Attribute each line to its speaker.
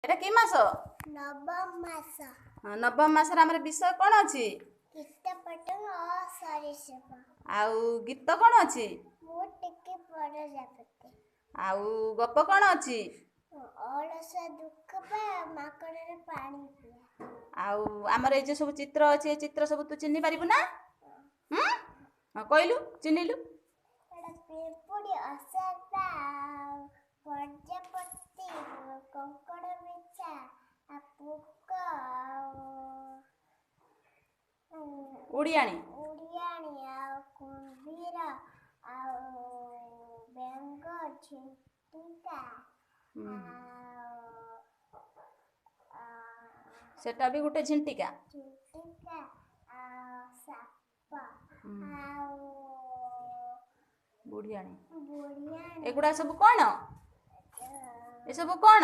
Speaker 1: ଏଟା କି ମାସ?
Speaker 2: ନବମ ମାସ।
Speaker 1: ହଁ, ନବମ ମାସରେ ଆମର ବିଷୟ କ'ଣ ଅଛି?
Speaker 2: କୀଟପତଙ୍ଗ ଓ ସରୀସୃପ।
Speaker 1: ଆଉ ଗୀତ କ'ଣ ଅଛି?
Speaker 2: ମୁଁ ଟିକେ ପ୍ରଜାପତି।
Speaker 1: ଆଉ ଗପ କ'ଣ ଅଛି?
Speaker 2: ଅଳସୁଆ ଦୁଃଖ ପା ମାଙ୍କଡ଼ର ପାଣି ପିଆ।
Speaker 1: ଆଉ ଆମର ଏଇ ଯେଉଁ ସବୁ ଚିତ୍ର ଅଛି, ଏ ଚିତ୍ର ସବୁ ତୁ ଚିହ୍ନି ପାରିବୁ ନା? ହଁ, କହିଲୁ, ଚିହ୍ନିଲୁ?
Speaker 2: ଏଟା ପିମ୍ପୁଡ଼ି, ଅସରପା, ଆଉ ପ୍ରଜାପତି, କଙ୍କଡ଼ ବିଛା, ଆଉ ପୋକ, ଆଉ
Speaker 1: ଉଡ଼ିଆଣି।
Speaker 2: ଉଡ଼ିଆଣି, ଆଉ କୁମ୍ଭୀର, ଆଉ ବେଙ୍ଗ, ଝିଣ୍ଟିକା, ଆଉ
Speaker 1: ସେଟା ବି ଗୋଟେ ଝିଣ୍ଟିକା।
Speaker 2: ଝିଣ୍ଟିକା ଆଉ ସାପ ଆଉ
Speaker 1: ବୁଢ଼ିଆଣି।
Speaker 2: ବୁଢ଼ିଆଣି।
Speaker 1: ଏଗୁଡ଼ା ସବୁ କ'ଣ? ଏସବୁ କ'ଣ?